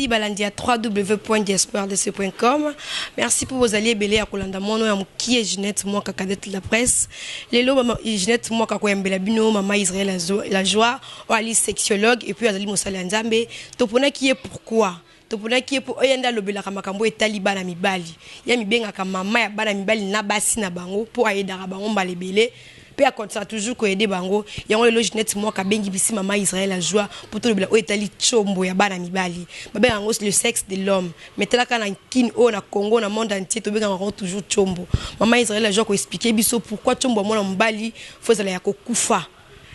Merci balandi ya www.diasporadc.com. Merci pour bozali ebele ya kolanda mwana ya mokie Ginette Mwaka, cadette de la presse. Lelo mama Ginette Mwaka koyambela bino mama Israël la joie, oyo ali sexologue et puis azali mosali ya Nzambe. Toponaki ye pourquoi? Toponaki ye mpo oyo nde alobelaka makambo etali bana mibali. Ye mibengaka mama ya bana mibali na basi na bango mpo ayedaka bango mbala ebele mpe akontinua toujours koaider bango. Yango lelo Ginette Mwaka abengi bisi mama Israël la joie mpo tolobela oyo etali tshombo ya bana mibali. Babengaka yango le sexe de l'homme, mais talaka na Kini oyo, na Congo, na monde entier, tobengaka yango toujours tshombo. Mama Israël la joie koexpliquer biso pourquoi tshombo ya mwana mobali faut ezala ya kokufa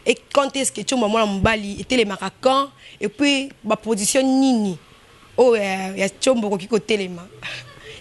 et quand est ce que tshombo ya mwana mobali etelemaka, quand et puis baposition nini oyo ya tshombo okoki kotelema,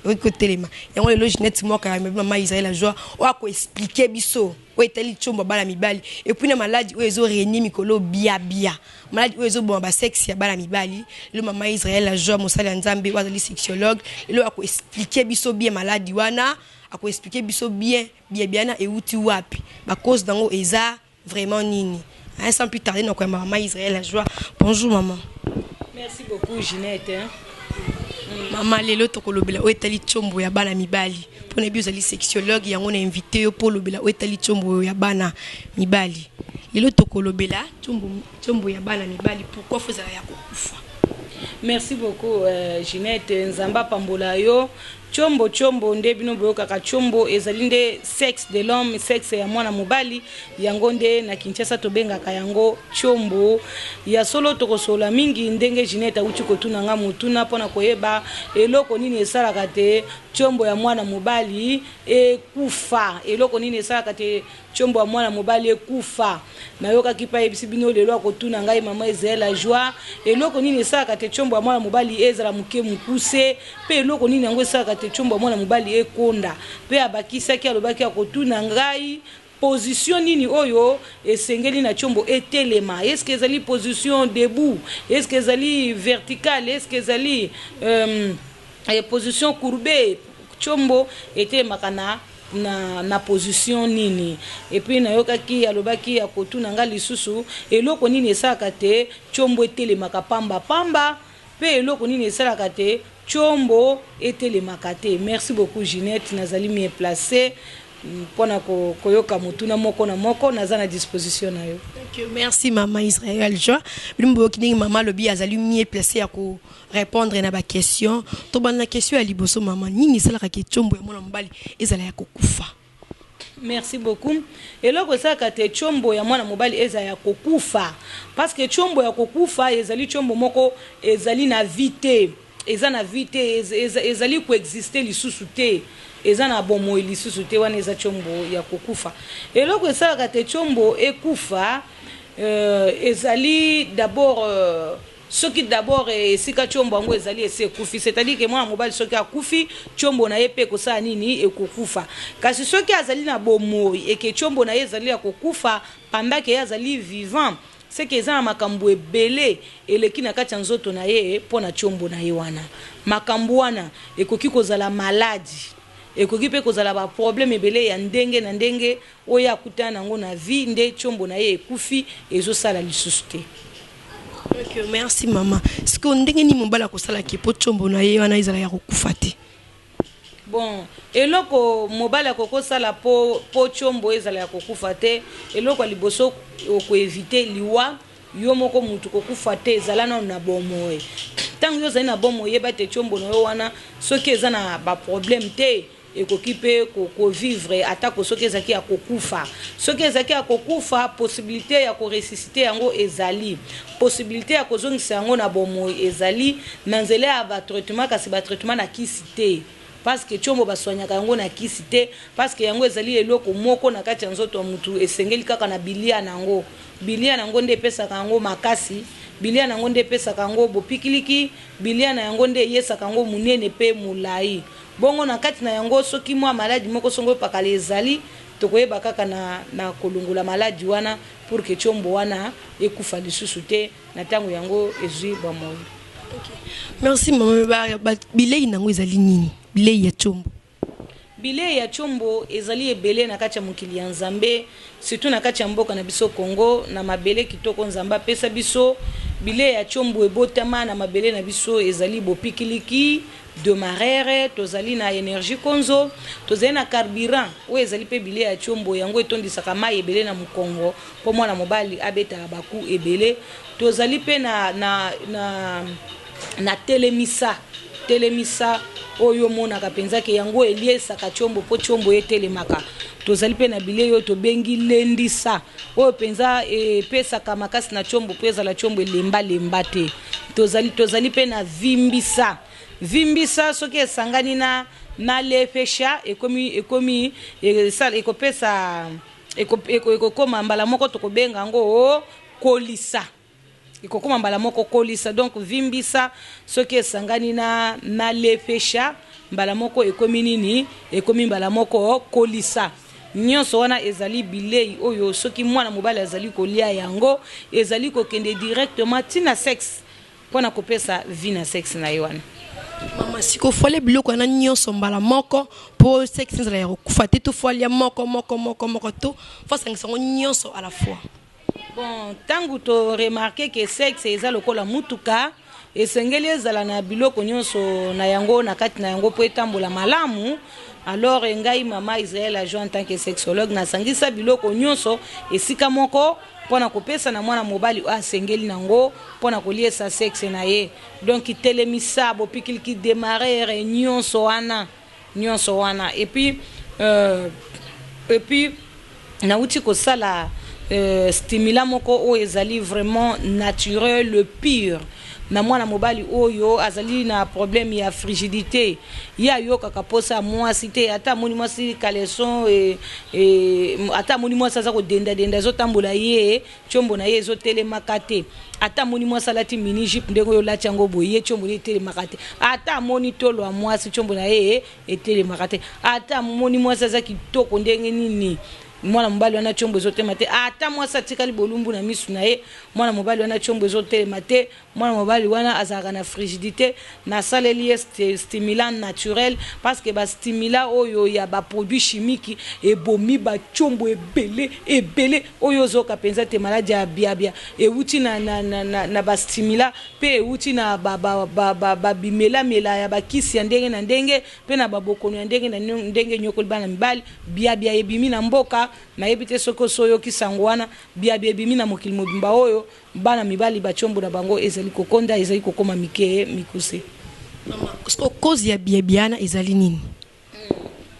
ekoki kotelema. Yango lelo Ginette Mwaka ya mama Israël la joie oyo akoexpliquer biso oyo etali tshombo ya bana mibali et puis na maladi oyo ezorégner mikolo biabia, maladi oyo ezoboma basexe ya bana mibali. Lelo mama Israël la joie, mosali ya Nzambe oyo azali sexologue, lelo akoexpliquer biso bien maladi wana, akoexpliquer biso bien biabia na euti wapi, bacause nango eza vraiment nini. Hein, sans plus tarder, nakoyamba mama Israël la joie. Bonjour maman. Merci beaucoup, Ginette, hein. Mama, lelo tokolobela oyo etali tshombo ya bana mibali. Mpona yebi ozali sexologue, yango na invité yo mpo olobela oyo etali tshombo ya bana mibali. Lelo tokolobela tshombo ya bana mibali, pourquoi faut ezala ya kokufa. Merci beaucoup, Ginette. Nzambe apambola yo. Tshombo, tshombo nde bino boyokaka, tshombo ezali nde sexe de l'homme, sexe ya mwana mobali. Yango nde na Kinshasa tobengaka yango tshombo. Ya solo, tokosolola mingi ndenge Ginette awuti kotuna nga motuna mpona koyeba eloko nini esalaka te tshombo ya mwana mobali ekufa. Eloko nini esalaka te tshombo ya mwana mobali ekufa? Nayokaki mpe ayebisi bino lelo akotuna ngai mama Ezela Joie eloko nini esalaka te tshombo ya mwana mobali ezala moke, mokuse, mpe eloko nini yango esalaka te tshombo ya mwana mobali ekonda. Mpe abakisaki, alobaki akotuna ngai position nini oyo esengeli na tshombo etelema. Est-ce ezali position debout? Est-ce ezali verticale? Est-ce ezali position courbée? Tshombo etelemaka na position nini? Et puis nayokaki alobaki akotuna nga lisusu eloko nini esalaka te tshombo etelemaka pamba pamba, mpe eloko nini esalaka te tshombo etelemaka te. Merci beaucoup, Ginette. Nazali mieux placé mpona koyoka motuna moko na moko. Naza na disposition na yo. Okay, merci mama Israël Joie. Bino boyoki ndenge mama alobi, azali mieux placé ya korépondre na baquestion. Tobanda na question ya liboso. Mama, nini esalaka ke tshombo ya mwana mobali ezala ya kokufa? Merci beaucoup. Eloko esalaka te tshombo ya mwana mobali eza ya kokufa, parce que tshombo ya kokufa ezali tshombo moko ezali na vie te, eza na vie te, ezali koexister lisusu te, eza na bomoi lisusu te. Wana eza tshombo ya kokufa. Eloko esalaka te tshombo ekufa, ezali d'abord soki d'abord esika tshombo yango ezali esi ekufi, c'est-à-dire ke mwana mobali soki akufi, tshombo na ye mpe ekosala nini? Ekokufa. Kasi soki azali na bomoi eke tshombo na ye ezali ya kokufa pendant ke ye azali vivant, c'est que eza na makambo ebele eleki na kati ya nzoto na ye mpo na tshombo na ye wana. Makambo wana ekoki kozala maladi, ekoki mpe kozala baproblème ebele ya ndenge na ndenge oyo akutana nango na vie, nde tshombo na ye ekufi, ezosala lisusu te. Ok, merci mama. Sikoyo ndenge nini mobali akosalaki mpo tshombo na ye wana ezala ya kokufa te? Bon, eloko mobali akoki kosala po tshombo ezala ya kokufa te, eloko ya liboso, okoéviter liwa yo moko. Mutu kokufa te, ezala nano na bomoi. Ntango yo ozali na bomoi, yeba te tshombo na yo wana, soki eza na baproblème te, ekoki mpe kovivre atako soki ezalaki ya kokufa. Soki ezalaki ya kokufa, possibilité ya koressusciter yango ezali, possibilité ya kozongisa yango na bomoi ezali na nzela ya batraitement, kasi batraitement na kisi te, parce que tshombo basoignaka yango na kisi te, parce que yango ezali eloko moko na kati ya nzoto ya mutu, esengeli kaka na bilia na yango. Bilia na yango nde epesaka yango makasi, bilia na yango nde epesaka yango bopikiliki, bilia na yango nde eyesaka yango monene mpe molai. Bongo na kati na yango, soki mwa maladi moko songo epakala ezali, tokoyeba kaka na kolongola maladi wana pour que tshombo wana ekufa lisusu te na ntango yango ezwi bomoi. Merci mama. Bilei nango ezali nini, bilei ya tshombo? Bilei ya tshombo ezali ebele na kati ya mokili ya Nzambe, surtout na kati ya mboka na biso Congo, na mabele kitoko Nzambe apesa biso. Bilei ya tshombo ebotama na mabele na biso ezali bopikiliki, demarreur, tozali na energie konzo, tozali na carburant oyo ezali mpe bilei ya tshombo, yango etondisaka mayi ebele na mokongo mpo mwana mobali abetaka ba coups ebele. Tozali mpe na, na, na, na telemisa, telemisa oyo omonaka mpenza ke yango eliesaka tshombo mpo tshombo etelemaka. Tozali mpe na bilei oyo tobengi lendisa, oyo mpenza epesaka makasi na tshombo mpo ezala tshombo elembalemba te. Tozali, tozali mpe na vimbisa. Vimbisa soki esangani na, na lefesha ekomi, ekomi, esala, ekopesa, ekokoma mbala moko tokobenga yango kolisa. Ekokoma mbala moko kolisa. Donc vimbisa soki esangani na, na lefesha mbala moko ekomi nini? Ekomi mbala moko kolisa. Nyonso wana ezali bilei oyo soki mwana mobali azali kolia yango, ezali kokende directement ti na sexe mpo na kopesa vie na sexe na ye wana. Mama, sikoyo faut alia biloko wana nyonso mbala moko mpo sexe ezala ya kokufa te, to faut alia moko moko moko moko, to faut asangisa yango nyonso à la fois? Bon, tango to remarquer que sexe eza lokola mutuka, esengeli ezala na biloko nyonso na yango na kati na yango mpo etambola malamu. Alors ngai mama Israël Ajo en tant que sexologue nasangisa biloko nyonso esika moko mpo na kopesa na mwana mobali oyo asengeli nango mpo na koliesa sexe na ye. Donc telemisa bopikiliki demarrer nyonso wana, nyonso wana. Et puis, et puis nauti kosala stimulant moko oyo ezali vraiment naturel, le pur, na mwana mobali oyo azali na problème ya frigidité. Ye ayokaka posa ya mwasi te, ata amoni mwasi caleçon, ata amoni mwasi aza kodendadenda ezotambola ye, tshombo na ye ezotelemaka te. Ata amoni mwasi alati mini jupe ndenge oyo olati yango boye, ye tshombo na ye etelemaka te. Ata amoni tolo ya mwasi, tshombo na ye etelemaka te. Ata amoni mwasi aza kitoko ndenge nini, mwana mobali wana tshombo ezotelema te. Ata mwasi atikali bolumbu na misu na ye, mwana mobali wana tshombo ezotelema te. Mwana mobali wana azalaka na frigidité. Nasaleli ye stimulant naturel, parce que ba stimulant oyo ya ba produits chimiques ebomi ba tshombo ebele ebele oyo ozoka mpenza te. Maladi ya biabia ewuti na ba stimulant, mpe ewuti na ba bimelamela ya bakisi ya ndenge na ndenge, mpe na babokono ya ndenge na ndenge nyokoli bana mibali. Biabia ebimi na mboka, nayebi te soki oso oyoki sango wana. Biabia ebimi na mokili mobimba oyo bana mibali batshombo na bango ezali kokonda, ezali kokoma mike mikuse. Mama, cause ya biabia wana ezali nini?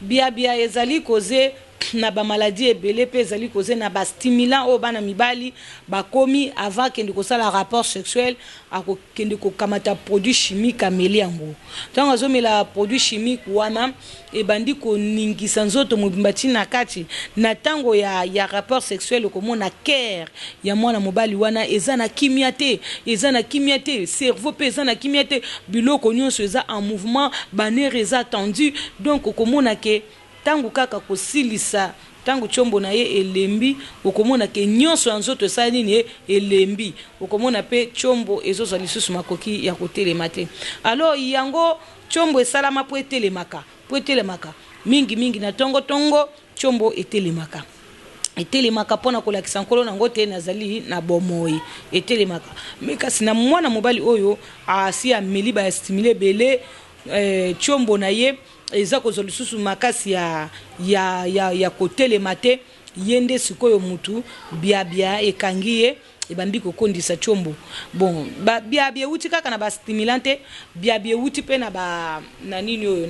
Biabia ezali cause na ba maladie ebele, mpe ezali cause na ba stimulant oyo bana mibali bakomi avant akende kosala rapport sexuel, akokende kokamata produit chimique ameli yango. Ntango azomela produit chimique wana, ebandi koningisa nzoto mobimba ti na kati. Na ntango ya rapport sexuel, okomona cœur ya mwana mobali wana eza na kimia te, eza na kimia te, cerveau mpe eza na kimia te, biloko nyonso eza en mouvement, ba nerfs eza tendu. Donc okomona ke ntango kaka kosilisa, ntango tshombo na ye elembi, okomona ke nyonso ya nzoto esali nini? Elembi. Okomona mpe tshombo ezozwa lisusu makoki ya kotelema te. Alors yango tshombo esalama mpo etelemaka, mpo etelemaka mingimingi na tongotongo. Tshombo etelemaka, etelemaka mpona kolakisa nkolo nango te nazali na bomoi, etelemaka. Me kasi na mwana mobali oyo asi ameli ba stimulant ebele, tshombo na ye eza kozwa lisusu makasi ya kotelema te. Ye nde sikoyo mutu biabia ekangi ye, ebandi kokondisa tshombo. Bon, ba biabia ewuti kaka na ba stimulant te, biabia ewuti mpe na ba na nini oyo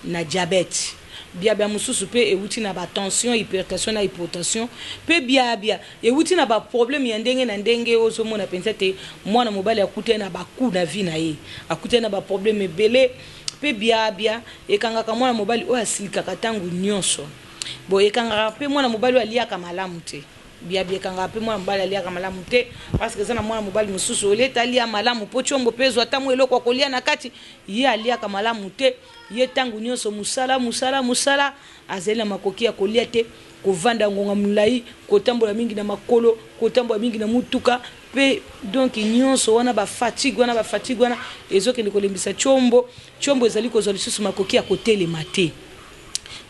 na diabète. Biabia mosusu mpe ewuti na ba tension, hypertension na hypotension. Mpe biabia ewuti na ba problème ya ndenge na ndenge. Ozomona mpenza te mwana mobali akutani na ba coup na vie na ye, akutani na ba problème ebele. Mpe biabia ekangaka mwana mobali oyo asilikaka ntango nyonso. Bo ekangaka mpe mwana mobali oyo aliaka malamu te. Biabia ekangaka mpe mwana mobali aliaka malamu te, parce que eza na mwana mobali mosusu oleta alia malamu mpo tshombo mpe ezwa ata mwa eloko ya kolia na kati, ye aliaka malamu te. Ye ntango nyonso mosala, mosala, mosala, azali na makoki ya kolia te, kovanda ngonga molai, kotambola mingi na makolo, kotambola mingi na mutuka, mpe donc nyonso wana ba fatigue wana, ba fatigue wana ezokende kolembisa tshombo. Tshombo ezali kozwa lisusu makoki ya kotelema te.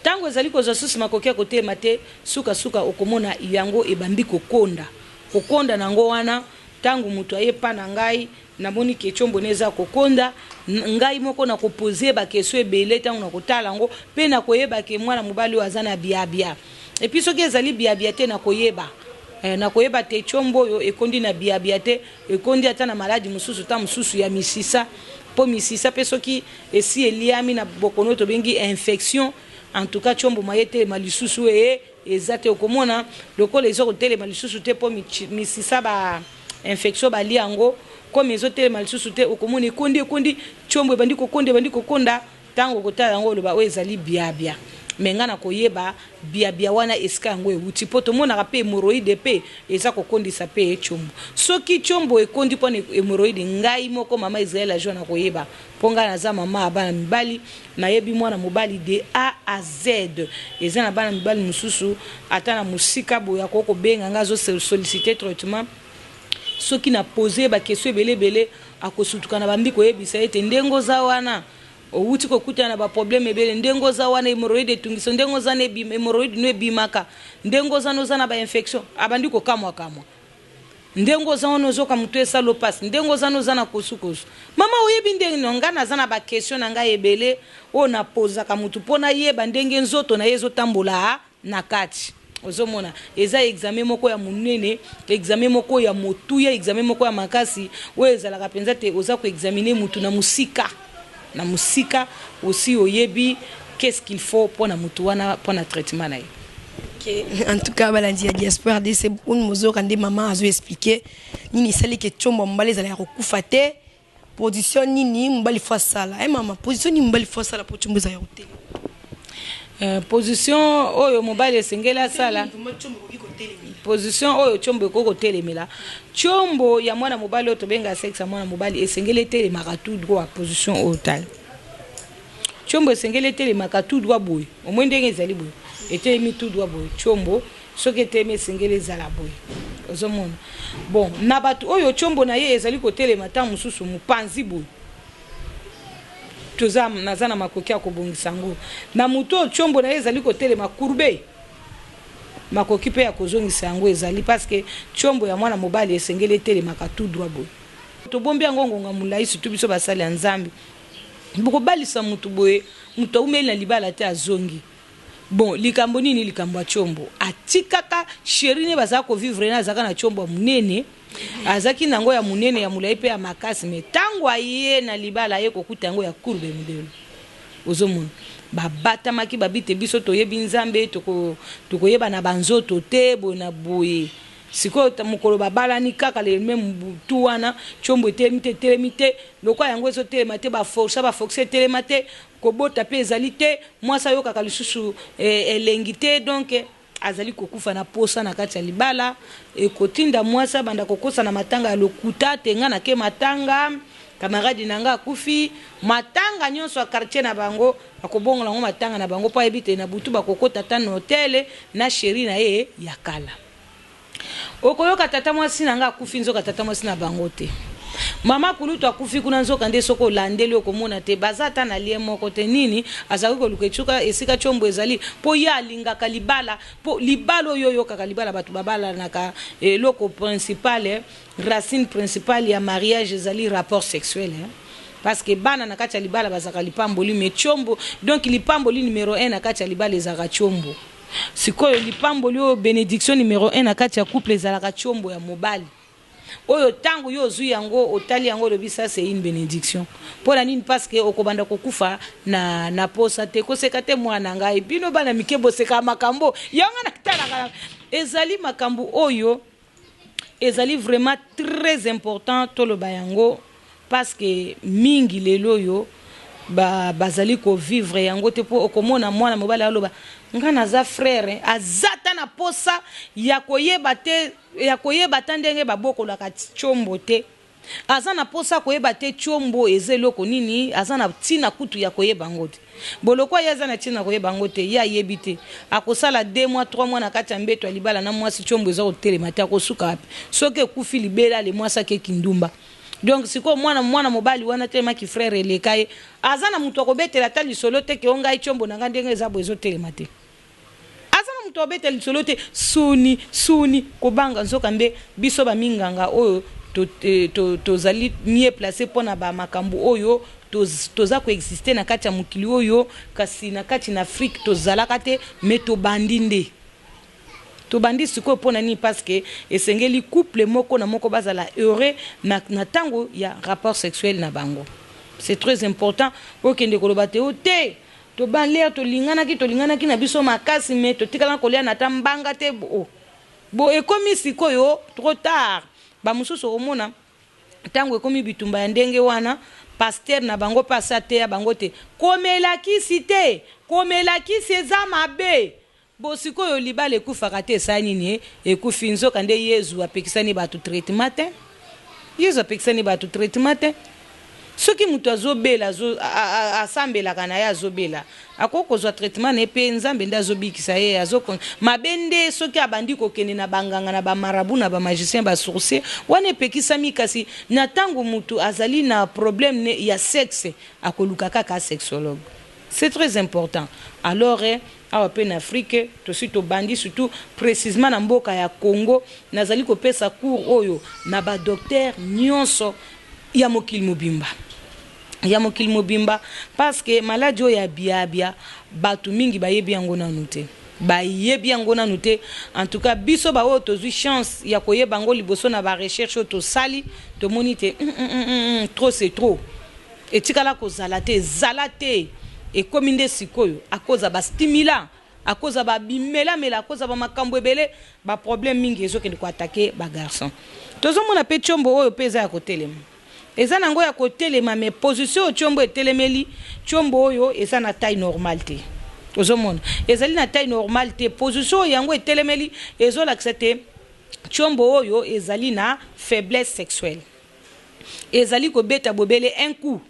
Ntango ezali kozwa lisusu makoki ya kotelema te, sukasuka okomona yango ebandi kokonda. Kokonda na yango wana Ntango moto aye pa na ngai, namoni ke tshombo ne eza kokonda, ngai moko nakopoze baquestion ebele. Ntango nakotala yango mpe nakoyeba ke mwana mobali oyo aza na biabia. Et puis soki ezali biabia te, nakoyeba, nakoyeba te tshombo oyo ekondi na biabia te, ekondi ata na maladi mosusu, ta mosusu ya misisa, mpo misisa mpe soki esi eliami na bokono tobengi infection. En tout cas, tshombo maye telema lisusu eza te. Okomona lokola eza kotelema lisusu te, mpo misisa ba infection balia yango. Komi ezotelema lisusu te, okomona ekondi, ekondi, tshombo ebandi kokonda, ebandi kokonda. Ntango okotala yango, oloba oyo ezali biabia. Me ngai nakoyeba biabia wana esika yango ewuti, mpo tomonaka mpe hémorroïde mpe eza kokondisa mpe tshombo. Soki tshombo ekondi mpona hémorroïde, ngai moko mama Israel Ajoie nakoyeba, mpo ngai naza mama ya bana mibali, nayebi mwana mobali de A à Z. Eza na bana mibali mosusu, ata na mosika boye, akoki kobenga ngai, azosollicite traitement. Soki na pose baquestion ebele ebele, akosutuka na bambi koyebisa ete ndenge oza wana, owuti kokutana na baproblème ebele, ndenge oza wana hémorroïde etungisa, ndenge oza na hémorroïde no ebimaka, ndenge oza na oza na bainfection. Abandi kokamwakamwa: ndenge oza wana ozoka motu esala opasi, ndenge oza na oza na kosukosu. Mama, oyebi ndenge no ngai naza na baquestion na ngai ebele oyo napozaka motu mpo nayeba ndenge nzoto na ye ezotambola na kati. Ozomona, eza examen moko ya monene, examen moko ya motuya, examen moko ya makasi oyo ezalaka mpenza te. Oza koexamine mutu na mosika, na mosika osi oyebi qu'est-ce qu'il faut mpona mutu wana, mpona traitement na ye. Ok, en tout cas, balandi ya Diaspora RDC, uni mozoyoka nde mama azo expliquer nini esali ke tshombo mobali ezala ya kokufa te, position nini mobali fo asala. E mama, position nini mobali fo asala po tshombo ezala ya kotelema? Position oyo mobali esengeli asala, position oyo tshombo ekoki kotelemela, tshombo ya mwana mobali oyo tobenga sexe ya mwana mobali, esengeli etelemaka tout droit. Position oyo, tala, tshombo esengeli etelemaka tout droit boye. Omoi ndenge ezali boye, etelemi tout droit boye. Tshombo soki etelemi, esengeli ezala boye. Ozomona, bon, na bato oyo tshombo na ye ezali kotelema ntango mosusu mopanzi boye, toza naza na makoki ya kobongisa yango. Na motu oyo tshombo na ye ezali kotelema courbe, makoki mpe ya kozongisa yango ezali, parce que tshombo ya mwana mobali esengeli etelemaka tout droit boye. Tobombi yango ngonga molai, surtout biso basali ya Nzambe. Bokobalisa motu boye, moto aumeli na libala te, azongi. Bon, likambo nini? Likambo ya tshombo. Atikaka chéri ne bazala kovivre ne, azalaka na tshombo ya monene, azalaki nango ya monene, ya molai mpe ya makasi. Me ntango aye na libala, aye kokuta yango ya courbe modelo. Ozomona, babatamaki babi te: biso toyebi Nzambe, tokoyeba na banzoto te boye na boye. Sikoyo mokolo babalani kaka, le même butu wana, tshombo etelemi te, etelemi te. Lokola yango ezotelema te, baforce, baforce, etelema te, kobota mpe ezali te, mwasi ayokaka lisusu elengi te. Donc azali kokufa na posa na kati ya libala. Ekotinda mwasi abanda kokosa na matanga ya lokuta te: nga nake matanga, camarade na nga akufi. Matanga nyonso ya quartier na bango, akobongola yango matanga na bango, mpo ayebi te na butu bakokota ta na hotel na chéri na ye ya kala. Okoyoka: tata mwasi na nga akufi, nzoka tata mwasi na bango te. Mama kulutu akufi kuna, nzoka nde soki olandeli, okomona te baza ata na lie moko te. Nini azalaki koluka? Ecuka esika tshombo ezali, mpo ye alingaka libala, mpo libala oyo oyokaka, libala bato babalanaka, eloko principale, racine principale ya mariage ezali rapport sexuel, hein? Parce que bana na kati ya libala bazalaka lipamboli, mais tshombo, donc lipamboli numéro 1 na kati ya libala ezalaka tshombo. Sikoyo lipamboli oyo, bénédiction numéro 1 na kati ya couple, ezalaka tshombo ya mobali oyo. Ntango yo ozwi yango, otali yango, olobi: ça, c'est une bénédiction. Mpo na nini? Parce que okobanda kokufa na posa te. Koseka te, mwana ngai. Bino bana mike boseka makambo yango natalaka. Ezali makambo oyo ezali vraiment très important toloba yango, parce que mingi lelo oyo bazali kovivre yango te. Mpo okomona mwana mobali aloba: nga naza frère, aza ta na posa ya koyeba te, ya koyeba ata ndenge babokolaka tshombo te, aza na posa koyeba te tshombo eza eloko nini, aza na ntina kutu ya koyeba yango te. Boloko ye aza na ntina koyeba yango te, ye ayebi te. Akosala 2 mois, 3 mois na kati ya mbeto ya libala na mwasi, tshombo eza kotelema te. Akosuka wapi? Soki ekufi libela, le mwasi akeki ndumba. Donc sikoyo mwana mobali wana telemaki frère, eleka ye, aza na moto akobetela ata lisolo te ke o ngai tshombo na ngai ndenge eza boye ezotelema te. Aza na moto abetela lisolo te, suni suni, kobanga. Nzoka nde biso baminganga oyo Tozali to, to mieux placé mpona bamakambo oyo toza koexiste na kati ya mokili oyo, kasi na kati na Afrique tozalaka te. Me tobandi nde, tobandi sikoyo. Mpo na nini? Parce que esengeli couple moko na moko bazala heureux na ntango ya rapport sexuel na bango. C'est très important. Okende koloba te o te, tobalere, tolinganaki, tolinganaki na biso makasi, me totikala kolia na ata mbanga te. O bo ekomi sikoyo trop tard. Bamosusu okomona ntango ekomi bitumba ya ndenge wana, pasteur na bango mpe asi ateya bango te: komela kisi te, komela kisi eza mabe. Bo sikoyo libala ekufaka te, esali nini? Ekufi. Nzoka nde Yezu apekisani bato traitement te. Yezu apekisani bato traitement te. Soki moto azobela, asambelaka na ye, azobela, akoki kozwa traitement na ye mpe Nzambe nde azobikisa ye. Mabe nde soki abandi kokende na banganga, na bamarabout, na bamagicien, basorcier, wana epekisami. Kasi na ntango moto azali na problème ya sexe, akoluka kaka sexologue. C'est très important. Alors awa mpe na Afrique tosi tobandi, surtout précisement na mboka ya Congo. Nazali kopesa cours oyo na badocteur nyonso ya mokili mobimba, ya mokili mobimba, parce que maladie oyo ya biabia, bato mingi bayebi yango nanu te, bayebi yango nanu te. En tout cas biso baoyo tozwi chance ya koyeba yango liboso na barecherche oyo tosali, tomoni te trop c'est trop. Etikala kozala te, ezala te, ekomi nde sikoyo akoza bastimulant, akoza babimelamela, akoza bamakambo ebele, baproblème mingi ezokende koattaquer bagarçon. Tozomona mpe tiombo oyo mpe eza ya kotelema, eza nango ya kotelema, mais position oyo tiombo etelemeli, tiombo oyo eza na taille normale te. Ozomona ezali na taille normale te. Position oyo yango etelemeli ezolakisa te tiombo oyo ezali na faiblesse sexuelle. Ezali kobeta bobele un coup,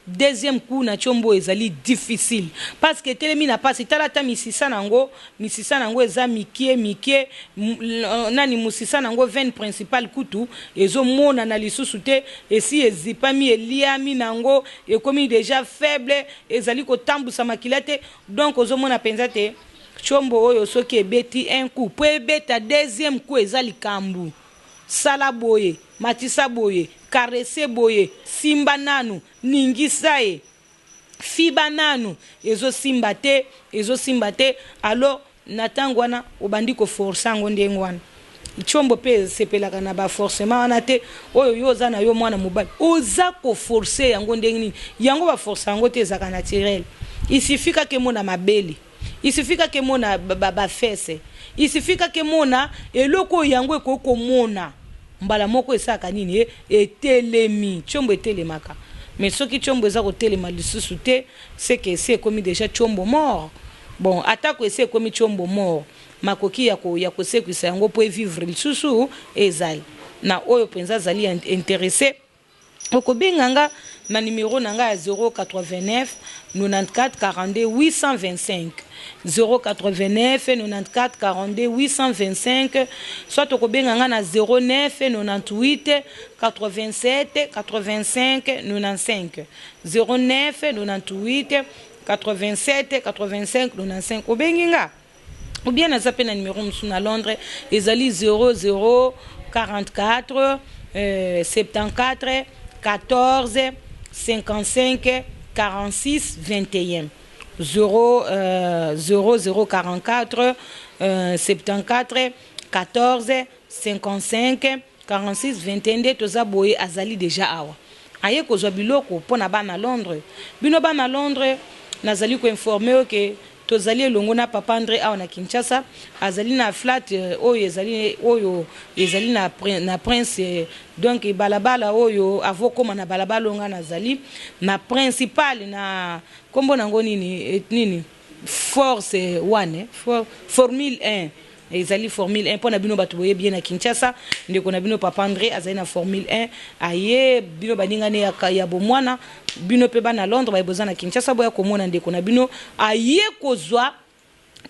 deuxième coup na tiombo ezali difficile parce que etelemi na pasi. Tala ata misisa nango, misisa nango eza mike mike. Nani, mosisa nango, veine principale kutu ezomonana lisusu te, esi ezipami, eliami nango, ekomi déjà faible, ezali kotambusa makila te. Donc ozomona mpenza te tiombo oyo soki ebeti un coup, po ebeta deuxième coup eza likambo. Sala boye, matisa boye, caresse boye, simba nanu, ningisa ye, fiba nanu, ezosimba te, ezosimba te. Alors na ntango wana obandi koforcer yango ndenge wana. Tiombo mpe esepelaka na baforcement wana te. Oyo yo oza na yo mwana mobali, oza koforcer yango ndenge nini? Yango baforcer yango te, ezalaka naturel. Il suffit kaka emona mabele, il suffit kaka emona bafesses, il suffit kaka emona eloko oyo yango ekoki komona mbala moko, esalaka nini? Etelemi. Tiombo etelemaka. Mais soki tiombo eza kotelema lisusu te, seke esi ekomi déjà tiombo mort. Bon, atako esi ekomi tiombo mort, makoki ya kosekwisa yango mpo evivre lisusu ezali. Na oyo mpenza azali intéressé, okobenga nga na numéro na ngai ya 089 94 42 825, 089 94 42 825, soit okobenga nga na 09 98 87 85 95, 09 98 87 85 95. Obengi nga ou bien naza mpe na numéro mosusu na Londres, ezali 00 44 74 14 55 46 21, 0 00 44 74 14 55 46 21. Nde toza boye, azali déjà awa, aye kozwa biloko mpo na bana Londres. Bino bana Londres, nazali koinformer oyo ke tozali elongo na papa André awa na Kinshasa. Azali na flat oyo ezali, oyo ezali na Prince, donc balabala oyo avokóma na balabala oyo nga nazali na principal, na nkombo nango nini nini, Force One, Formule 1. Ezali Formule 1 mpo na bino bato boyebi ye na Kinshasa. Ndeko na bino papa André azali na Formule 1. Aye bino baningani ya bomwana, bino mpe bana Londres baye boza na Kinshasa, boya komona ndeko na bino aye kozwa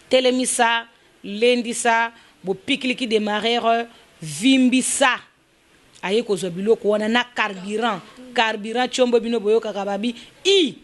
telemisa, lendisa, bopikiliki, démarreur, vimbisa. Aye kozwa biloko wana na carburant. Carburant tiombo, bino boyokaka babi i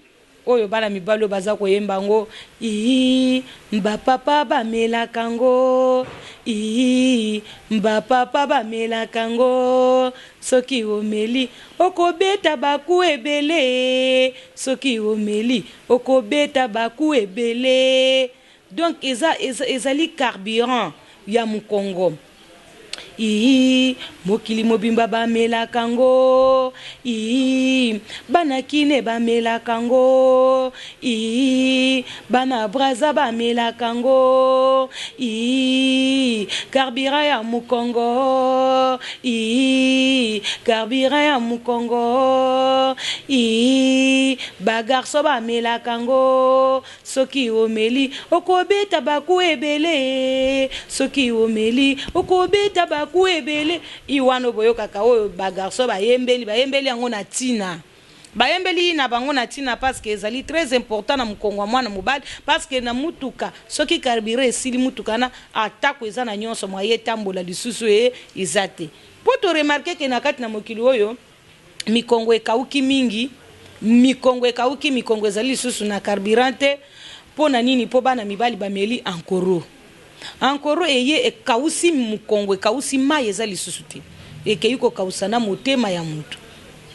Oyo bana mibali oyo baza koyemba yango ii ba papa bamelaka ngo ii ba papa bamelaka ngo soki omeli okobeta baku ebele soki omeli okobeta baku ebele donc eza, eza ezali carburant ya mokongo. Ii mokili mobimba bamelaka ngo ii bana kine bamelaka ngo ii bana braza bamelaka ngo ii carburant ya mokongo ii carburant ya mokongo ii bagarso bamelaka ngo Soki omeli okobeta ba coups ebele Soki omeli okobeta ba coups ebele I wana boyokaka oyo ba garçons bayembeli bayembeli yango na tina bayembeli na bango na tina parce que ezali très important na mokongo ya mwana mobali parce que na mutuka soki carburant esili mutuka wana atako eza na nyonso moyen etambola lisusu e eza te po to remarquer que na kati na mokili oyo Mikongo ekauki mingi, mikongo ekauki, mikongo ezali lisusu na carburant te. Mpo na nini? Mpo bana mibali bameli ankoro. Ankoro eye ekausi mokongo, ekausi mai eza lisusu te, ekei kokausa na motema ya moto.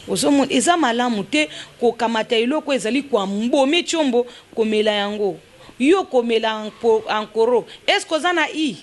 Ozomona, eza malamu te kokamata eloko ezali koambome tshombo komela yango. Yo komela ankoro, est-ce que oza na i?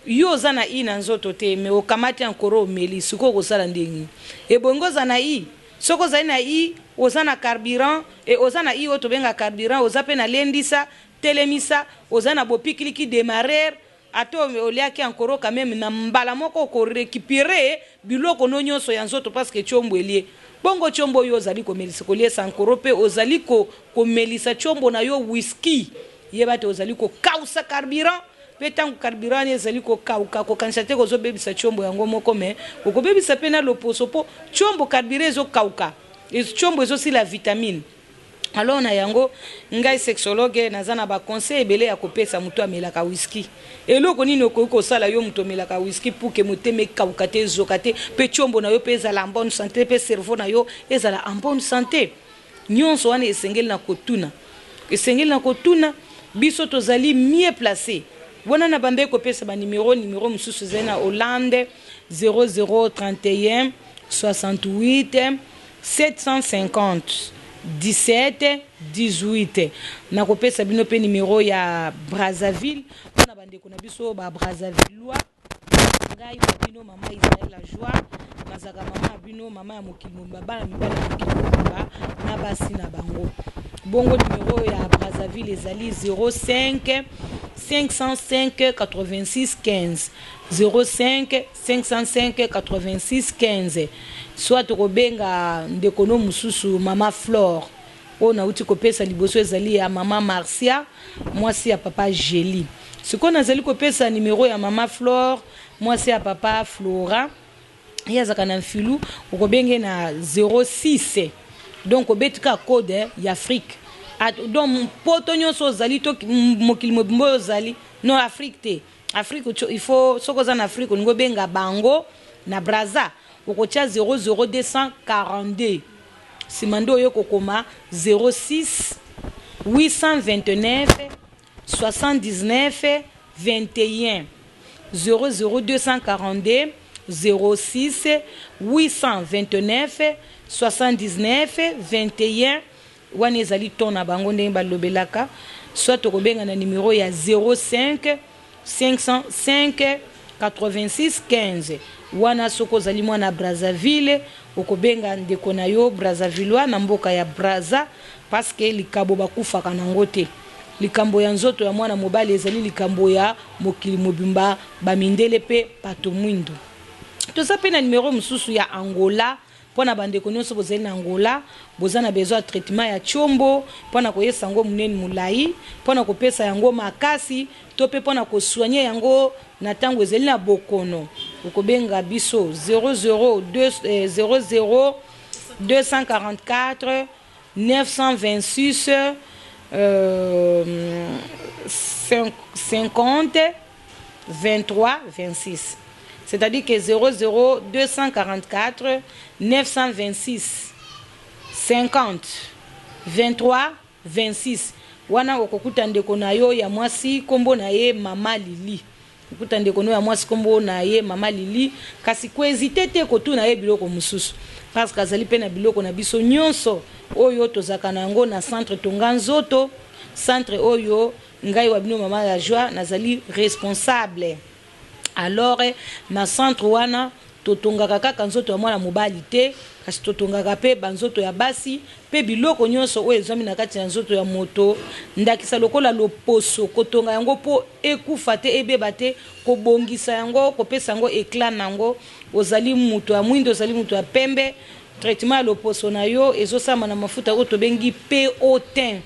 Yo oza na i na nzoto te mais okamati ankoro omeli sikoyo okosala ndenge nini? Ebongi oza na i? Soki ozali na i oza na carburant et oza na i oyo tobenga carburant oza pe na lendisa, telemisa, oza na bopikiliki demarrer ata oliaki ankoro quand meme na mbala moko oko recuperer biloko no nionso ya nzoto parce que tshombo elie. Bongo tshombo oyo ozali komelisa koliesa ankoro pe ozali ko komelisa tshombo na yo whisky yeba te ozali kokausa carburant. Pe tango carburant wana ezali kokauka, kokanisa te ke ozobebisa tshombo yango moko mais okobebisa pe na loposo po tshombo carburant ezokauka, tshombo ezosila vitamine. Alors na yango ngai sexologue naza na ba conseils ebele ya kopesa mutu amelaka whisky. Eloko nini okoki kosala yo mutu omelaka whisky pour que motema ekauka te, ezoka te pe tshombo na yo pe ezala en bonne sante pe cerveau na yo ezala en bonne sante? Nionso wana esengeli na kotuna. Esengeli na kotuna, biso tozali mieux place. Wana na bandaki kopesa ba numero, numero mosusu ezali na Hollande 0031 68 750 17 18. Nakopesa bino pe numero ya Brazzaville pona ba ndeko na biso ba Brazzavillois. Ngai wa bino mama Israël la joie, nazalaka mama ya bino, mama ya mokili mobimba, bana mibali ya mokili mobimba na basi na bango. Bongo numero ya Brazzaville ezali 05 505 86 15 05 505 86 15 soit tokobenga ndeko no mosusu mama Flore Oyo nauti kopesa liboso ezali ya mama Marcia, mwasi ya papa Gely. Sikoyo nazali kopesa numero ya mama Flore, mwasi ya papa Flora. Ye azalaka na Mfilu, okobenge ye na 06. Donc obeti kaka code ya Afrique. Donc poto nyonso ozali to mokili mobimba oyo ozali, non Afrique te. Afrique il faut soki oza na Afrique olingi obenga bango na Brazza, okotia 00242. Sima nde oye kokoma 06 829 79 21 00242 06 829 79 21 wana ezali ton na bango ndenge balobelaka soit okobenga na numero ya 05 505 86 15 wana soki ozali mwana Brazzaville okobenga ndeko na yo Brazzavillois na mboka ya Brazza parce que likabo bakufaka nango te. Likambo ya nzoto ya mwana mobali ezali likambo ya mokili mobimba ba mindele pe bato mwindu. Toza pe na numero mosusu ya Angola Mpo na bandeko nionso bozali na Angola, boza na besoin ya traitement ya tshombo mpo na koyesa yango munene mulayi, mpo na kopesa yango makasi to pe mpo na ko soigner yango na tango ezali na bokono, okobenga biso 00 00 244 926 50 23 26 c'est à dire que 00 244 926 50 23 26. Wana okokuta ndeko na yo ya mwasi nkombo na ye Mama Lili. Okuta ndeko no ya mwasi nkombo na ye Mama Lili, kasi kohésiter te kotuna ye biloko mosusu, parce que azali mpe na biloko na biso nyonso oyo tozalaka na yango na centre Tonga Nzoto, centre oyo ngai wa bino Mama ya Joie nazali responsable. Alors, na centre wana totongaka kaka nzoto ya mwana mobali te, kasi totongaka mpe banzoto ya basi mpe biloko nyonso oyo ezwami na kati ya nzoto ya moto, ndakisa lokola loposo, kotonga yango mpo ekufa te, ebeba te, kobongisa yango, kopesa yango éclat na yango. Ozali moto ya mwindo, ozali moto ya pembe, traitement ya loposo na yo ezosalama na mafuta oyo tobengi Potin.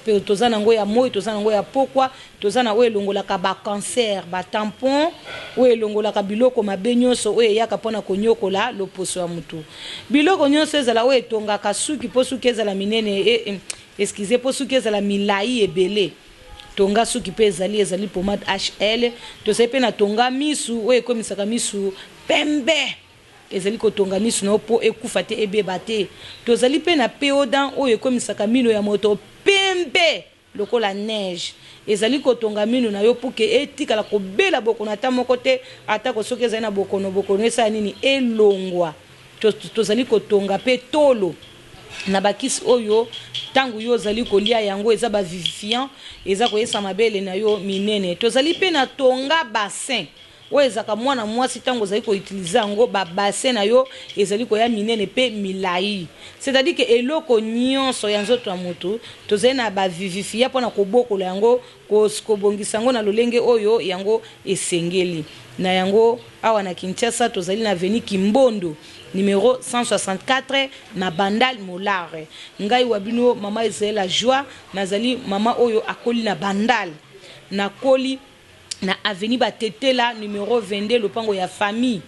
Mpe toza nango ya moi, toza nango ya pokwa, toza na oyo elongolaka bacancer, batampon oyo elongolaka biloko mabe nyonso oyo eyaka mpona konyokola loposo ya motu. Biloko nyonso ezala oyo etongaka suki mpo suki ezala minene, excuse, mpo suki ezala milai ebele, tonga suki mpe ezali pomade HL. Tozali mpe na tonga misu oyo ekomisaka misu pembe, ezali kotonga misu na yo mpo ekufa te, ebeba te. Tozali mpe na Podan oyo ekomisaka mino ya moto pembe lokola neige, ezali kotonga mino na yo mpo ke etikala kobela bokono ata moko te, atako soki ezali na bokono, bokono esala nini? Elongwa. Tozali kotonga mpe tolo na bakisi oyo ntango yo ozali kolia yango eza bavivifiant, eza koyesa mabele na yo minene. Tozali mpe na tonga bassin oyo ezalaka mwana mwasi, ntango ozali koutiliser yango, babassin na yo ezali koya minene mpe milai. C'est-à-dire ke eloko nyonso ya nzoto ya motu tozali na bavivifiant mpona kobokola yango, kobongisa yango na lolenge oyo yango esengeli na yango. Awa na Kinshasa tozali na avenue Kimbondo numéro 164 na Bandal Molare. Ngai wa bino Mama Israel la Joie, nazali mama oyo akoli na Bandal, nakoli na avenue Batetela numéro 22, lopango ya famille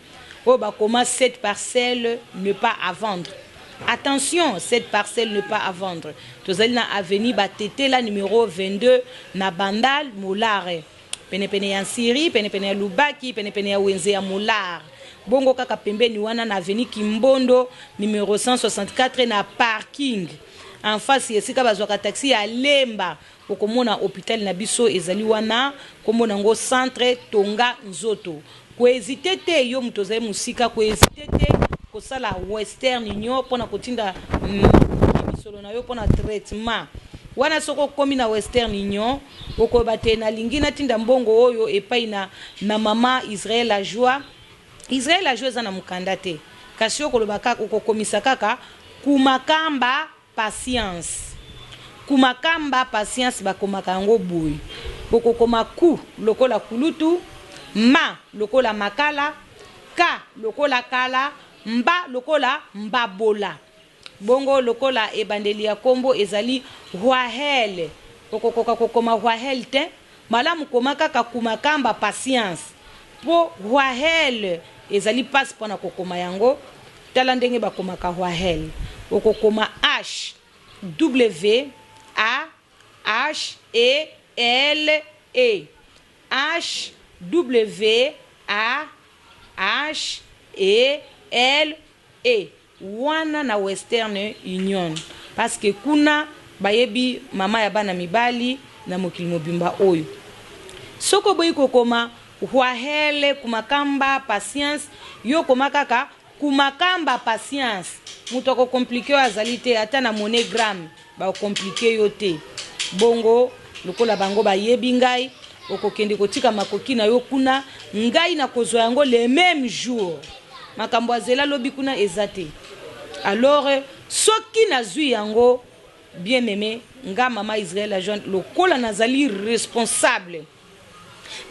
oyo bakoma "Cette parcelle n'est pas à vendre". Attention, cette parcelle n'est pas à vendre. Tozali na avenue Batetela numéro 22 na Bandal Molare, penepene ya Nsiri, penepene ya Lubaki, penepene ya wenze ya Molare. Bongo kaka pembeni wana na avenue Kimbondo numéro 164, na parking en face esika bazwaka taxi ya Lemba, okomona hôpital na biso ezali wana, nkombo nango centre Tonga Nzoto. Kohésiter te, yo moto ozali mosika, kohésiter te kosala Western Union mpona kotinda misolo na yo mpona traitement wana. Soki okomi na Western Union, okoyeba te nalingi natinda mbongo oyo epai na Mama Israel la Joie. Israel la Joie eza na mokanda te, kasi okoloba kaka, okokomisa kaka Kumakamba Patience. Kumakamba Patience, bakomaka yango boye: okokoma ku lokola kulutu, ma lokola makala, ka lokola kala, mba lokola mbabola. Bongo lokola ebandeli ya nkombo ezali Wahel, okokoka kokoma Wahel te. Malamu koma kaka Kumakamba Patience, mpo Wahel ezali mpasi mpona kokoma yango. Tala ndenge bakomaka Wahel: okokoma H W A H E L E, H W A H E L E wana na Western Union, parce que kuna bayebi mama ya bana mibali na mokili mobimba oyo. Soki oboyi kokoma Wahele Kumakamba Patience, yo koma kaka Kumakamba Patience, moto akocompliquer oyo azali te. Ata na MoneyGram bakocompliquer yo te. Bongo lokola bango bayebi ngai, okokende kotika makoki na yo kuna, ngai nakozwa yango le même jour. Makambo azela lobi kuna eza te. Alors soki nazwi yango, bien aimé, nga Mama Israel Ajoine, lokola nazali responsable,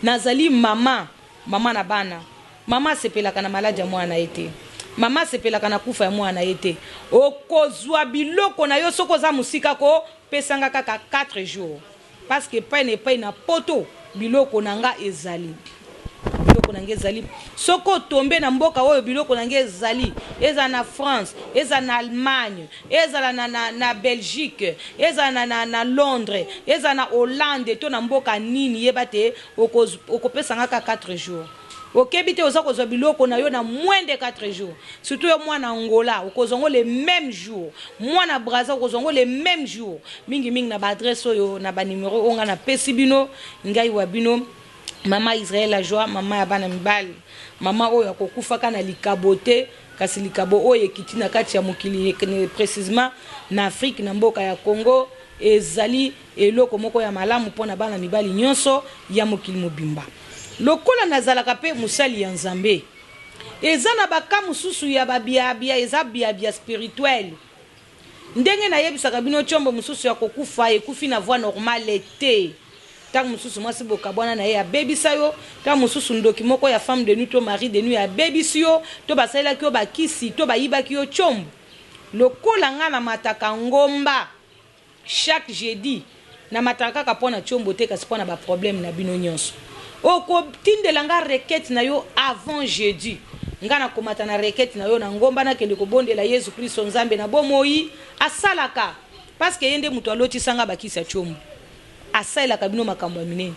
nazali mama, mama na bana, mama asepelaka na maladi ya mwana ye te, mama asepelaka na kufa ya mwana ye te. Okozwa biloko na yo. Soki oza mosika, kopesanga kaka 4 jours, parce que epai na epai na poto biloko na nga ezali, biloko na nga ezali. Soki otombe na mboka oyo biloko na nga ezali, ezala na France, ezala na Allemagne, ezala na Belgique, ezala na Londres, ezala na Hollande to na mboka nini, yeba te okopesa nga kaka 4 jours. Okebi te, oza kozwa biloko na yo na moins de 4 jours. Surtout yo mwana Angola, okozwa yango le même jour. Mwana Brazza, okozwa yango le même jour. Mingi mingi na ba adresse oyo, na ba numero oyo ngai napesi bino, ngai wa bino Mama Israël la joie, mama ya bana mibali, mama oyo akokufaka na likabo te, kasi likabo oyo ekiti na kati ya mokili, précisément na Afrique, na mboka ya Congo, ezali eloko moko ya malamu mpo na bana mibali nyonso ya mokili mobimba. Lokola nazalaka mpe mosali ya Nzambe, eza na baka mosusu ya babiabia, eza biabia spirituel. Ndenge nayebisaka bino, tiombo mosusu ya kokufa ekufi na voie normale te. Ntango mosusu mwasi bokabwana na ye abebisa yo, ntango mosusu ndoki moko ya femme de nuit to mari de nuit abebisi yo, to basalelaki yo bakisi, to bayibaki yo tiombo. Lokola nga namataka ngomba chaque jeudi, namataka kaka mpo na tiombo te, kasi mpo na baproblème na bino nyonso. Okotindela nga requête na yo avant jeudi, nga nakomata na requête na yo na ngomba, nakende kobondela Yesu Kristo, Nzambe na bomoi asalaka, parce que ye nde moto alotisanga bakisi ya tiombo, asalelaka bino makambo ya minene.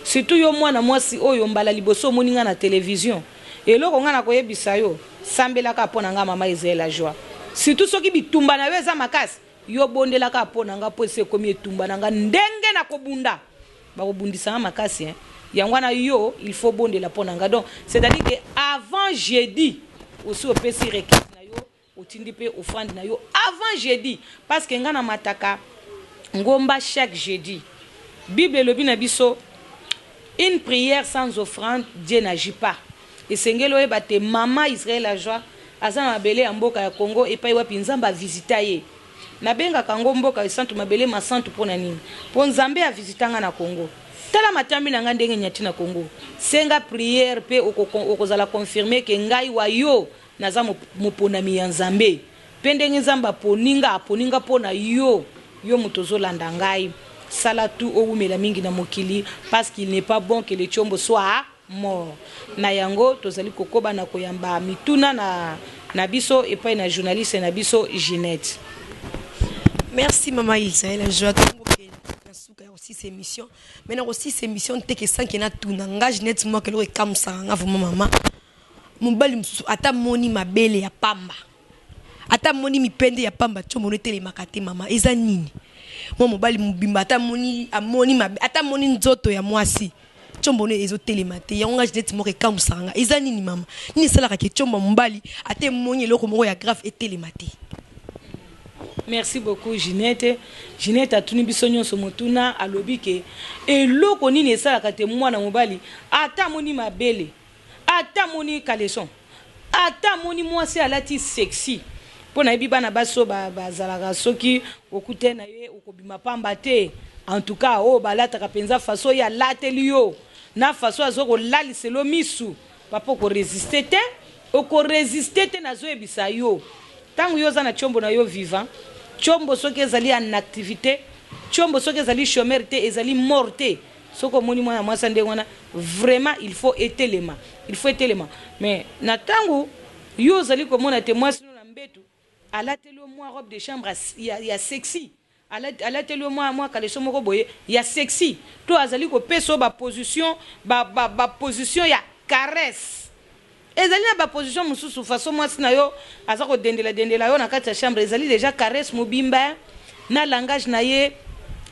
Surtout yo mwana mwasi oyo mbala liboso omoni nga na télévision, eloko nga nakoyebisa yo, sambelaka mpo na nga Mama Israel la joie. Surtout soki bitumba na yo eza makasi, yo bondelaka mpo na nga, mpo esi ekomi etumba na nga ndenge na kobunda, bakobundisanga makasi, hein? Yango wana yo il faut bondela mpo na nga. Donc c'est-à-dire que avant jeudi osi opesi requête na yo, otindi mpe offrande na yo avant jeudi, parce que nga namataka ngomba chaque jeudi. Bible elobi na biso: une prière sans offrande, Dieu n'agit pas. Esengeli oyeba te Mama Israel la joie aza na mabele ya mboka ya Congo, epai wapi Nzambe avisita ye. Nabengaka yango mboka esantu, mabele masantu. Mpo na nini? Mpo Nzambe avisita nga na Congo. Tala matambi na ngai ndenge nyati na Congo. Senga prière mpe okozala confirmé ke ngai wa yo naza moponami ya Nzambe. Mpe ndenge Nzambe aponi nga, aponi nga mpo na yo. Yo moto ozolanda ngai, sala tu owumela mingi na mokili, parce qu'il n'est pas bon que le tiombo soit mort. Na yango tozali kokoba na koyamba mituna na biso epai na journaliste na biso Ginette. Merci Mama Israel la joie. Na suka ya kosisa émission, mais na kosisa émission teke sanke natuna nga Ginette moko eloko ekamusaka nga vraiment. Mama, mobali mosusu ata moni mabele ya pamba, ata moni mipende ya pamba, tiombono etelemaka te. Mama, eza nini? Mwa mobali mobimba ata moni, amoni mabe, ata moni nzoto ya mwasi, tiombono ezotelema te. Yango nga Ginette moko ekamusaka nga, eza nini mama? Nini esalaka ke tiombo ya mobali ata emoni eloko moko ya grave etelema te? Merci beaucoup Ginette. Ginette atuni biso nyonso motuna, alobi ke eloko nini esalaka te mwana mobali ata amoni mabele, ata amoni caleçon, ata amoni mwasi alati sexy. Mpo nayebi bana basi oyo bazalaka, soki okute na ye okobima pamba te. En tout cas oyo balataka mpenza, façon oyo alateli yo na façon aza kolaliselo misu, papa, okoresiste te, okoresiste te. Nazoyebisa yo, ntango yo oza na tiombo na yo vivant, tiombo soki ezali en activité, tiombo soki ezali chômeur te, ezali mort te, soki omoni mwana mwasi ndenge wana, vraiment il faut etelema, il faut etelema. Mais na ntango yo ozali komona te mwasi no na mbetu alateli yo mwa robe de chambre ya sexy, alateli yo mwa caleçon moko boye ya sexy, to azali kopesa yo baposition ba ya caresse, ezali na baposition mosusu, façon mwasi na yo aza kodendela dendela yo na kati ya chambre, ezali déjà caresse mobimba, na langage na ye,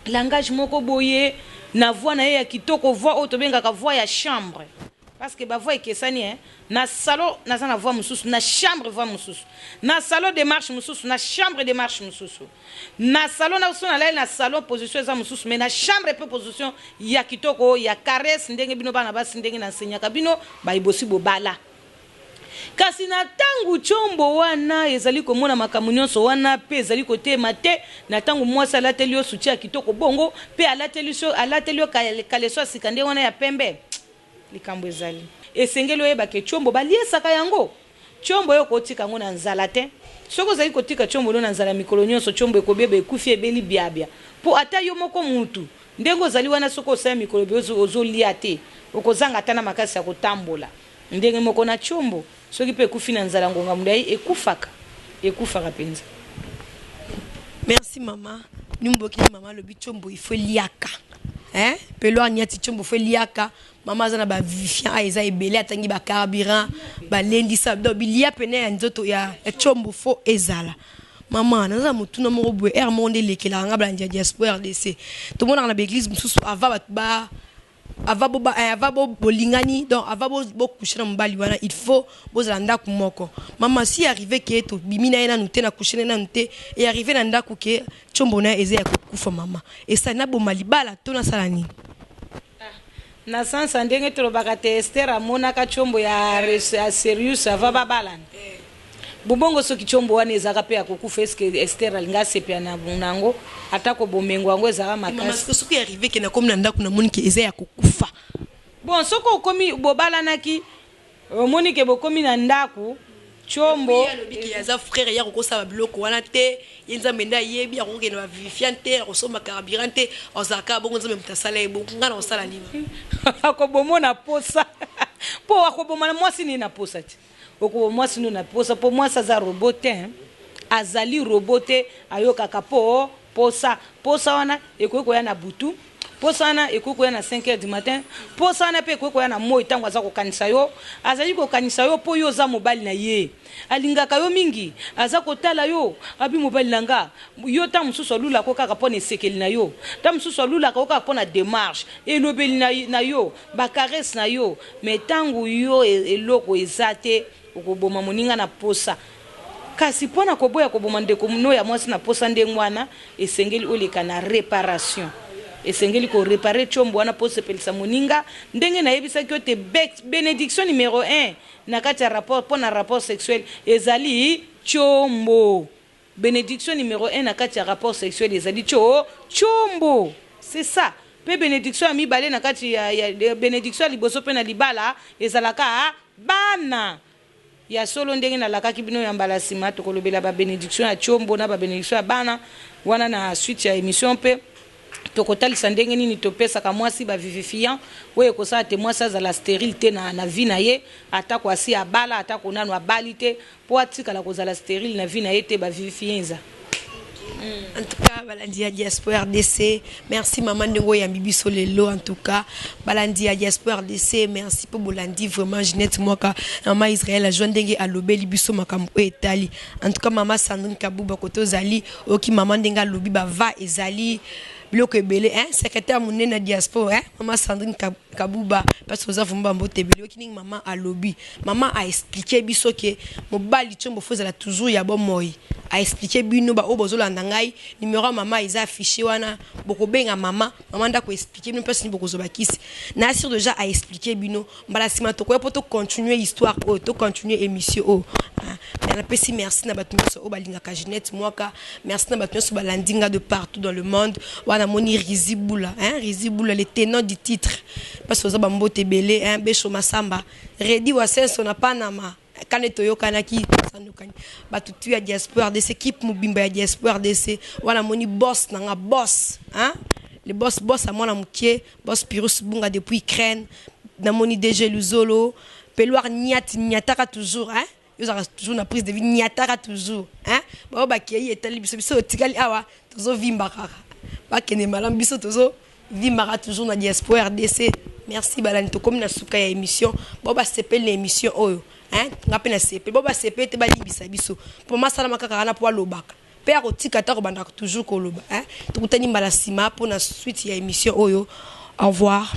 langage moko boye, na voix na ye ya kitoko, voix oyo tobengaka voix ya chambre, parce que bavoix ekesani, hein? Na salon naza na voix mosusu, na chambre voix mosusu, na salon démarche mosusu, na chambre démarche mosusu. Na salon na so nalali na salon, position eza mosusu, mais na chambre mpe position ya kitoko ya caresse, ndenge bino bana basi, ndenge naenseigneaka bino bayibosi bobala. Kasi na ntango tiombo wana ezali komona makambo nyonso wana mpe ezali kotema te, na ntango mwasi alateli yo soutien ya kitoko bongo mpe alateli yo caleçon ya sika ndenge wana ya pembe, likambo ezali, esengeli oyebaka tiombo baliesaka yango. Tiombo oyo kotika yango na nzala te. Soki ozali kotika tiombo no na nzala mikolo nyonso, tiombo ekobeba, ekufi, ebeli biabia. Mpo ata yo moko mutu ndenge ozali wana, soki osala mikolo be ozolia te, okozanga ata na makasi ya kotambola. Ndenge moko na tiombo, soki mpe ekufi na nzala ngonga molai, ekufaka, ekufaka mpenza. Merci mama. Nimbokili mama alobi tiombo il faut liaka. Hein? Peloir niati tshombo fo eliaka. Mama aza na ba vivifiant a eza ebele atangi ba carburant, ba lendisa donc bilia pene ya nzoto ya ya tshombo fo ezala. Mama naza na motuna moko boye heure moko nde elekelaka nga balandi ya diaspora RDC. Tomonaka na ba eglise mosusu avant bato ba avant bo ba eh, avant bo bolingani donc avant bo bo coucher na mobali wana il faut bozala ndaku moko. Mama si arrive ke tobimi na ye nanu te na coucher na ye nanu te et arrive na ndaku ke tshombo na ye eza ya kokufa mama esali naboma libala to nasala nini? Na sens ya ndenge tolobaka te Esther amonaka tshombo ya Aserius avant babalana. Bobongo soki tshombo wana ezalaka pe ya kokufa est ce que Esther alinga asepela na yango atako bomengo yango ezalaka makasi. Soki arrive ke nakomi na ndaku namoni ke eza ya kokufa. Bon soki okomi bobalanaki Omoni ke bokomi na ndaku tshombo. Ye alobi ke aza frère ye akokosala ba biloko wana te ye nzambe nde ayebi akoki kokende ba vivifiant te akosomba carburant te azala kaka bongo nzambe moto asala ye bongo nga nakosala nini. Akoboma na posa po akoboma na mwasi nini na posa te okoboma mwasi no na posa po mwasi aza robot te azali robot te ayokaka po Posa, posa wana ekoki koya na butu, posa wana ekoki koya na 5 heures du matin, posa wana pe ekoki koya na moyi tango aza kokanisa yo, azali kokanisa yo po yo oza mobali na ye, alingaka yo mingi, aza kotala yo, abi mobali na nga, yo tango mosusu alulaka yo kaka po na esekeli na yo, tango mosusu alulaka yo kaka po na demarche, elobeli na na yo, ba caresses na yo, mais tango yo eloko eza te, okoboma moninga na posa. Kasi mpo na koboya koboma ndeko no ya mwasi na posa ndenge wana, esengeli oleka na reparation. Esengeli ko reparer tshombo wana mpo osepelisa moninga. Ndenge nayebisaki yo te benediction numero un na kati ya rapport mpo na rapport sexuel ezali tshombo. Benediction numero un na kati ya rapport sexuel ezali tsho tshombo. C'est ça. Mpe benediction ya mibale na kati ya, ya benediction ya liboso mpe na libala ezalaka bana. Ya solo, ndenge nalakaki bino ya mbala sima, tokolobela ba benedictions ya tshombo na ba benedictions ya bana wana na suite ya emission mpe tokotalisa ndenge nini topesaka mwasi ba vivifiants oyo ekosala te mwasi azala sterile te na, na vie na ye, atako asi abala, atako nanu abali te, mpo atikala kozala sterile na vie na ye te, ba vivifiants eza. En tout cas, balandi ya diaspora RDC, merci maman ndenge oyambi biso lelo. En tout cas, balandi ya diaspora RDC, merci po bolandi vraiment Ginette Mwaka, maman Israël azwa ndenge alobeli biso makambo oyo etali. En tout cas, maman Sandrine Kabuba kote ozali, oyoki maman ndenge alobi ba va ezali biloko ebele hein, secrétaire monene ya diaspora hein, maman Sandrine Kabuba, parce que oza vraiment ba mbote ebele. Oyoki ndenge maman alobi, maman a expliquer biso ke mobali tshombo faut ezala toujours ya bomoi. A expliquer bino ba oyo bozolanda ngai, numero ya mama eza affiche wana, bokobenga mama, mama nde ako expliquer bino place nini bokozwa ba kisi. Na sur dejà a expliquer bino, mbala sima tokoya po to continuer histoire oyo, to continuer emission oyo. Mais napesi merci na bato nyonso oyo balingaka Ginette Mwaka, merci na bato nyonso balandi nga de partout dans le monde. Wana namoni Rizi Bula, hein, Rizi Bula le tenant du titre. Parce que oza ba mbote ebele, hein, Besho Masamba, Redi Wasenso na Panama. Kane toyokanaki tosandukani bato tu ya diaspora RDC équipe mobimba ya diaspora RDC wana moni boss na nga boss hein le boss boss ya mwana mokie boss Pirus Bunga depuis Ukraine namoni DG Luzolo Peloir niati niataka toujours hein yozaka toujours na prise de vie niataka toujours hein bao bakei etali biso biso otikali awa tozovimba kaka bakende malamu biso tozo Vimbaka toujours na diaspora RDC. Merci balandi tokomi na suka ya emission. Bao basepeli na emission oyo. Hein? Nga pe na sepeli. Bao basepeli te balimbisa biso. Po mama asalama kaka wana po alobaka. Pe akotika ata kobanda toujours koloba. Hein? Tokutani mbala sima po na suite ya emission oyo. Au revoir.